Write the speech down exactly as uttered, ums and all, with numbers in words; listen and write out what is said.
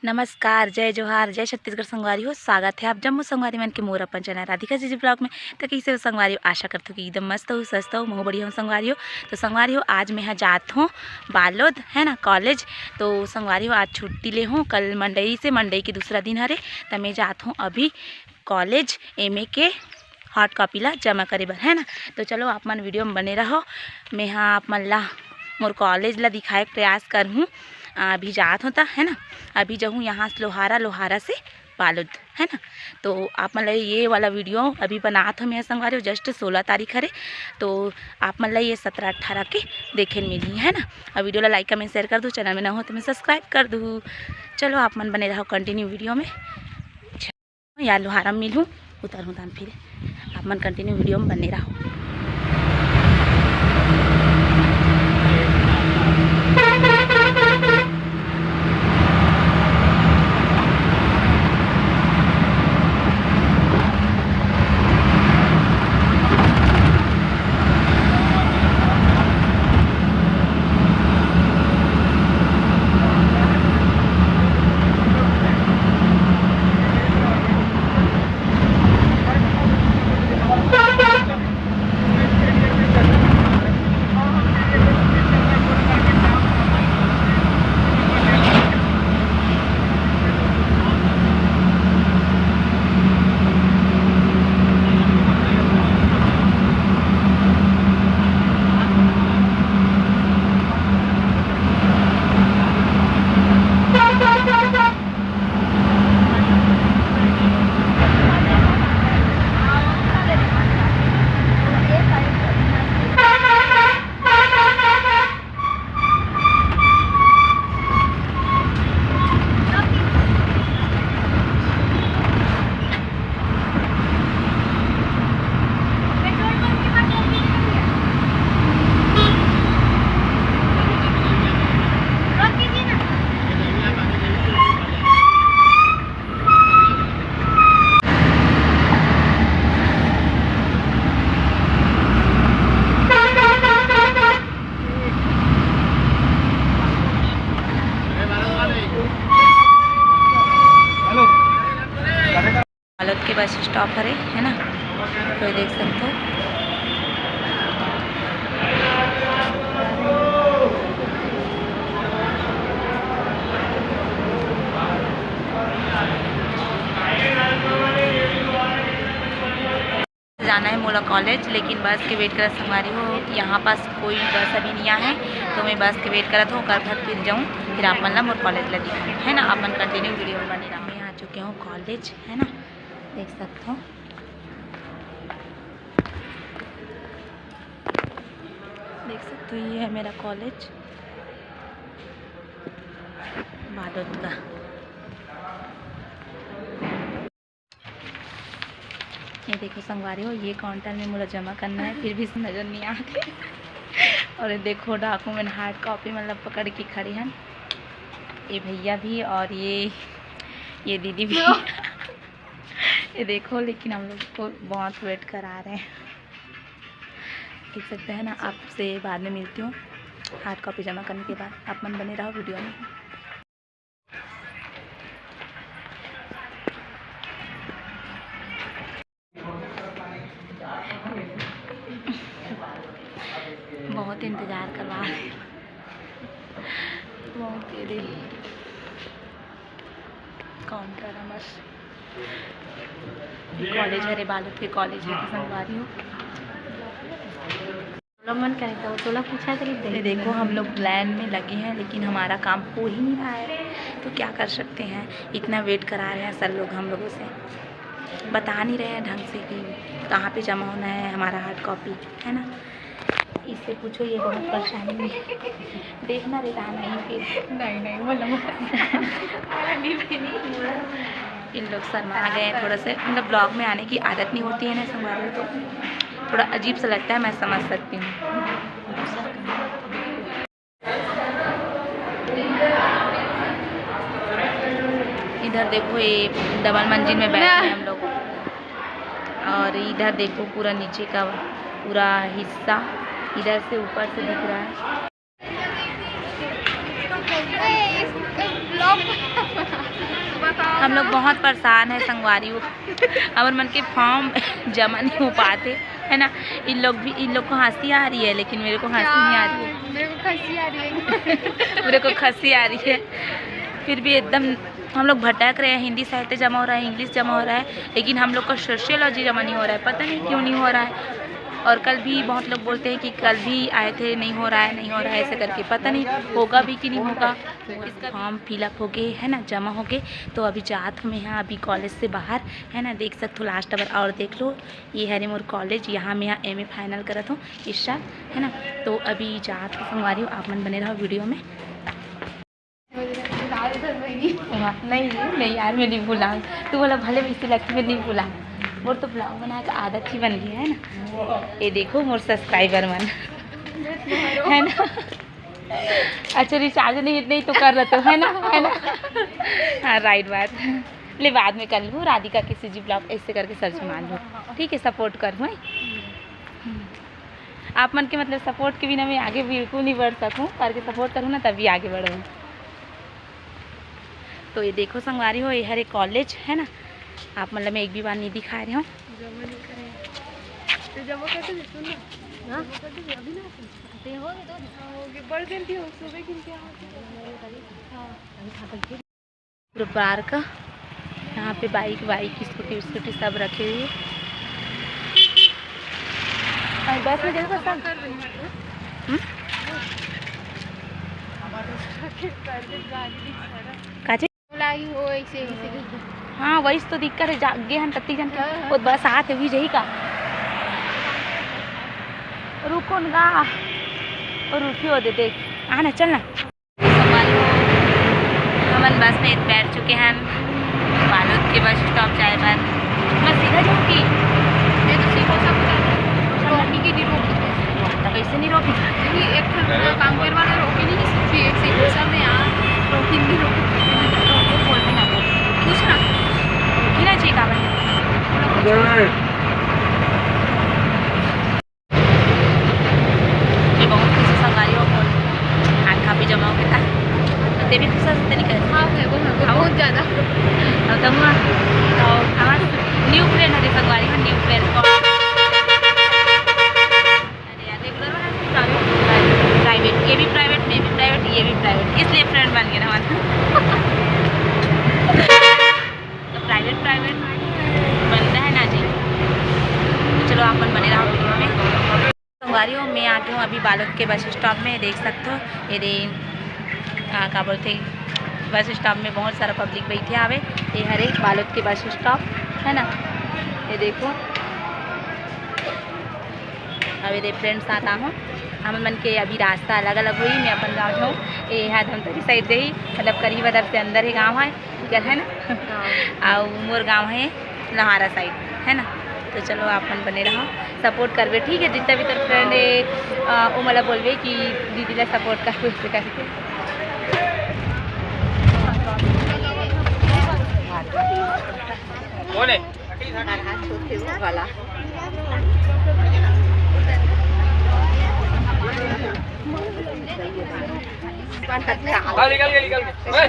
नमस्कार, जय जोहार, जय छत्तीसगढ़ संगवारी हो। स्वागत है आप जम्मो संगवारी मन के मोर अपन चैनल राधिका जीजी ब्लॉग में। तो कैसे हो संगवारी हो? आशा करथो कि एकदम मस्त हो, स्वस्थ हो। महू बढ़िया हूँ संगवारी हो। तो संगवारी हो, आज मैं ह जात हूँ बालोद, है ना, कॉलेज। तो संगवारी हो, आज छुट्टी ले हूँ, कल मंडई से, मंडई के दूसरा दिन हरे। तो मैं जात हूँ अभी कॉलेज एमए के हॉट कॉपी ला जमा करे बर, है ना। तो चलो, आप मन वीडियो में बने रहो। मैं हा आप मन ला मोर कॉलेज ला दिखाए के प्रयास करहूँ। अभी जात हों त, है ना, अभी जहूँ यहाँ से लोहारा, लोहारा से बालोद, है ना। तो आप मन ला ये वाला वीडियो अभी बनात हों मैं संगवारी हो, जस्ट सोलह तारीख हरे। तो आप मन ला ये सत्रह अट्ठारह के देखे मिलही, है ना। और वीडियो ला लाइक, कमेंट, शेयर कर दू। चैनल में नवा हो तो मैं सब्सक्राइब कर दू। चलो, आप मन बने रहो कंटिन्यू वीडियो में। या लोहारा मिलहूँ, उतरहूँ तान फिर। आप मन कंटिन्यू वीडियो में बने रहो। बालोद के बस स्टॉप हरे, है ना, तो ये देख सकते हो। जाना है मोला कॉलेज, लेकिन बस के वेट करत संगवारी हो, यहाँ पास कोई बस अभी नहीं आया है, तो मैं बस के वेट करत हूँ। ओकर बाद फिर जाऊँ, फिर आप मन ला मोर कॉलेज ला दिखाऊँ, है ना। आप मन कंटिन्यू वीडियो में बने रहो। मैं आ चुके हूँ कॉलेज, है ना, देख सकते हो, देख सकते हो, ये है मेरा कॉलेज बालोद का। ये देखो संगवारी हो, ये काउंटर में मोला जमा करना है, फिर भी नजर नहीं आते। और ये देखो, डाकू मन हार्ड कॉपी मतलब पकड़ के खड़े हैं, ये भैया भी और ये ये दीदी भी। ये देखो, लेकिन हम लोग को बहुत वेट करा रहे हैं, देख सकते हैं ना। आपसे बाद में मिलती हूँ हार्ड कॉपी जमा करने के बाद। आप मन बने रहो वीडियो में। बहुत इंतजार करवा रहे हैं। बहुत तेरे काउंटर है बस। कॉलेज हरे, बालोद के कॉलेज है, संगवारी हो। तोला मन करे तो तोला पूछा करी दे। ये देखो, हम लोग लाइन में लगे हैं, लेकिन हमारा काम हो ही नहीं रहा है, तो क्या कर सकते हैं। इतना वेट करा रहे हैं सर लोग हम लोगों से, बता नहीं रहे हैं ढंग से कि कहाँ पे जमा होना है हमारा हार्ड कॉपी, है ना। इससे पूछो, ये बहुत परेशानी में। देखना रहता है नहीं फिर। नहीं, नहीं, बोलो मत। बोला नहीं, नहीं। इन लोग शर्मा गए हैं थोड़ा से, मतलब ब्लॉग में आने की आदत नहीं होती है ना संगवारी, तो थोड़ा अजीब सा लगता है, मैं समझ सकती हूँ। इधर देखो, ये डबल मंजिल में बैठे हैं हम लोग, और इधर देखो पूरा नीचे का पूरा हिस्सा इधर से ऊपर से दिख रहा है। ए, इस, इस ब्लॉग हम लोग बहुत परेशान है संगवारी हो, हमर मन के फॉर्म जमा नहीं हो पाते है ना। इन लोग भी, इन लोग को हंसी आ रही है, लेकिन मेरे को हंसी नहीं आ रही है। मेरे को खंसी आ रही है। मेरे को खंसी आ रही है। फिर भी एकदम हम लोग भटक रहे हैं। हिंदी साहित्य जमा हो रहा है, इंग्लिश जमा हो रहा है, लेकिन हम लोग का सोशियोलॉजी जमा नहीं हो रहा है। पता नहीं क्यों नहीं हो रहा है। और कल भी बहुत लोग बोलते हैं कि कल भी आए थे, नहीं हो रहा है, नहीं हो रहा है, ऐसे करके। पता नहीं होगा भी कि नहीं होगा। इसका फॉर्म फिलअप हो गए है ना, जमा हो गए। तो अभी जात हूँ मैं यहाँ अभी कॉलेज से बाहर है ना, देख सकते हो लास्ट आवर। और देख लो, ये हरे मोर कॉलेज, यहाँ मैं यहाँ एम ए फाइनल करत हूँ इस साल है ना। तो अभी जात हूँ संगवारी हो, आप मन बने रहो वीडियो में। नहीं, नहीं यार, मैं नहीं बोला। तू बोला भले वैसे लगती, मैं नहीं बोला। मोर तो ब्लॉग बनाए का आदत ही बन गया है ना। ये देखो मोर सब्सक्राइबर मन है ना। अच्छा, रिचार्ज नहीं, नहीं तो कर रहा तो है ना, है ना। हाँ, राइट बात। ले, बाद में कर लूँ, राधिका के सी जी ब्लॉग ऐसे करके सर्च मार लूँ। ठीक है, सपोर्ट कर हूँ। आप मन के मतलब सपोर्ट के बिना मैं आगे बिल्कुल नहीं बढ़ सकूँ, करके सपोर्ट करूँ ना, तभी आगे बढ़ूँ। तो ये देखो संगवारी हो, ये हरे कॉलेज है ना, आप मतलब मैं एक भी बार नहीं दिखा रहे हो। जमा नहीं करे। तो जमा कर दे, सुन ना। हाँ? जमा कर दे, अभी ना। ते हो गए तो। हाँ, हो गए। बढ़ देती हो, सुबह किन क्या होती है? हाँ। पूरा पार्क, यहाँ पे बाइक, बाइक, स्कूटी, स्कूटी सब रखे हुए हैं। और बस में जैसा सब। हम्म? काचे? लागी हो ऐसे, ऐसे। हाँ, वही तो दिक्कत है, जागे हम तत्ती जन के। हाँ, हाँ। वो बस आत है, वही जही का। रुको ना, और रुकी हो दे, देख, आना, चल ना। हमन बस में बैठ चुके हैं बालोद के बस स्टॉप जाए बर। बस सीधा जाऊँ कि? ये तो सीधा सब जाना है। रोकी की नहीं रोकी। तो कैसे नहीं रोकी? नहीं, एक ठन काम करवा ना, रोकी नहीं, सीधी एक सीधी सब में यहाँ रोकी नहीं रोकी। बोल भी ना बोल। पूछ ना। रोकी ना चाहिए काबर। ये बहुत खुशी संगवारी हो, मोर हाथ कापी जमा हो गया था। ते भी खुश हस, ते नहीं कहे? हाँ, है वो, है वो, हाँ। बहुत ज़्यादा। अब तो हुआ, तो हमारा न्यू फ्रेंड होते संगवारी हो, न्यू फ्रेंड को। अरे यार, रेगुलर वाला प्राइवेट, प्राइवेट, ये भी प्राइवेट, मैं भी प्राइवेट, ये भी प्राइवेट, इसलिए फ्रेंड बन गए ना हमारे। तो प्राइवेट, प्राइवेट बनता है ना जी। तो चलो, आप मन बने रहो वीडियो में। संगवारी हो, मैं आ गई हूँ अभी बालोद के बस स्टॉप में। देख सकते हो, ये दे, आ, का बोलते, बस स्टॉप में बहुत सारा पब्लिक बैठे आवे। ये हरे बालोद के बस स्टॉप है ना, ये देखो। अब ये फ्रेंड साथ आहूँ, हमन मन के अभी रास्ता अलग अलग होई। मैं अपन गाँव जाऊँ, ये हा धमतरी साइड जाही, मतलब करीब अदर से अंदर ही गाँव है, इधर है ना। हाँ। और मोर गाँव है लोहारा साइड, है ना। तो चलो, आप मन बने रहो, सपोर्ट करबे, ठीक है। जितना भी तोर फ्रेंड है, अ, वो मतलब बोलबे कि दीदी ला सपोर्ट करबे, ऐसे करके। कौन है? हाँ, निकल गया, निकल गया। ओए!